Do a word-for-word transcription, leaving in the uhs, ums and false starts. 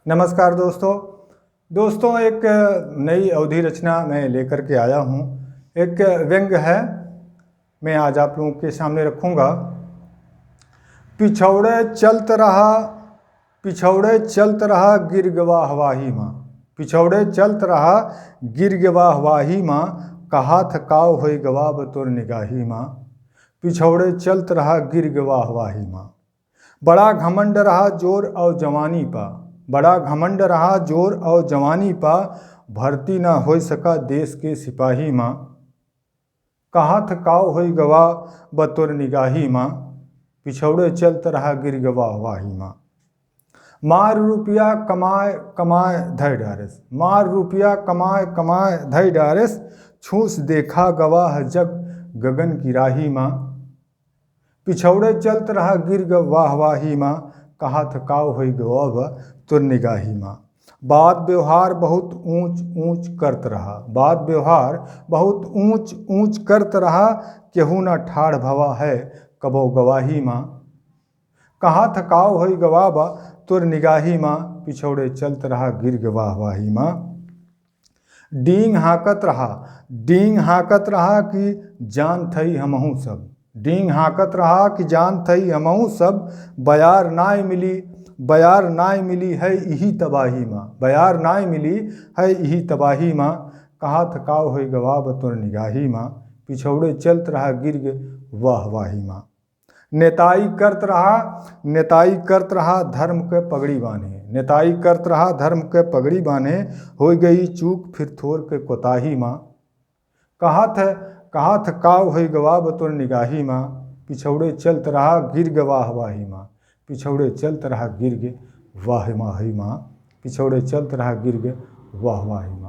नमस्कार दोस्तों। दोस्तों, एक नई अवधी रचना मैं लेकर के आया हूँ। एक व्यंग्य है, मैं आज आप लोगों के सामने रखूँगा। पिछौड़े चलत रहा, पिछौड़े चलत रहा गिर गवा हवाही मा। पिछौड़े चलत रहा गिर गवा हवाही मा, कहाथ काव होइ गवा ब तोर निगाही मा। पिछौड़े चलत रहा गिर गवा हवाही मा। बड़ा घमंड रहा जोर अउ जवानी पा, बड़ा घमंड रहा जोर अउ जवानी पा, भर्ती ना होइ सका देश के सिपाही मा। कहाथ काव होइ गवा ब तोर निगाही मा, पिछौड़े चलत रहा गिर गवा हवाही मा। मार रुपया कमाए कमाए धइ डारेस, मार रुपया कमाए कमाए धइ डारेस, छूस देखा गवा ह जग गगन की राही मा। पिछौड़े चलत रहा गिर गवा हवाही मा, कहाथ काव होइ गवा ब तोर निगाही मा। बात व्यवहार बहुत ऊंच ऊंच करत रहा, बात व्यवहार बहुत ऊंच ऊंच करत रहा, केहू ना ठाढ़ भवा है कबो गवाही मा। कहाथ काव होइ गवा ब तोर निगाही मा, पिछौड़े चलत रहा गिर गवा हवाही मा। डींग हाँकत रहा, डींग हाँकत रहा कि जानत हई हमहूँ सब, डींग हाँकत रहा कि जानत हई हमहूँ सब, बयार नाय मिली, बयार नाय मिली है इही तबाही मा, बयार नाय मिली है इही तबाही मा, कहाथ काव होइ गवा ब तोर निगाही मा, पिछौड़े चलत रहा गिर गवा हवाही मा। नेताई करत रहा, नेताई करत रहा धर्म के पगड़ी बान्हे, नेताई करत रहा धर्म के पगड़ी बान्हे, होइ गई चूक फिर थोर के कोताही मा। कहाथ, कहाथ काव होइ गवा ब तोर निगाही मा, पिछौड़े चलत रहा गिर गवा हवाही मा, पिछौड़े चलत रहा गिर गवा हवाही मा, पिछौड़े चलत रहा गिर गवा हवाही मा।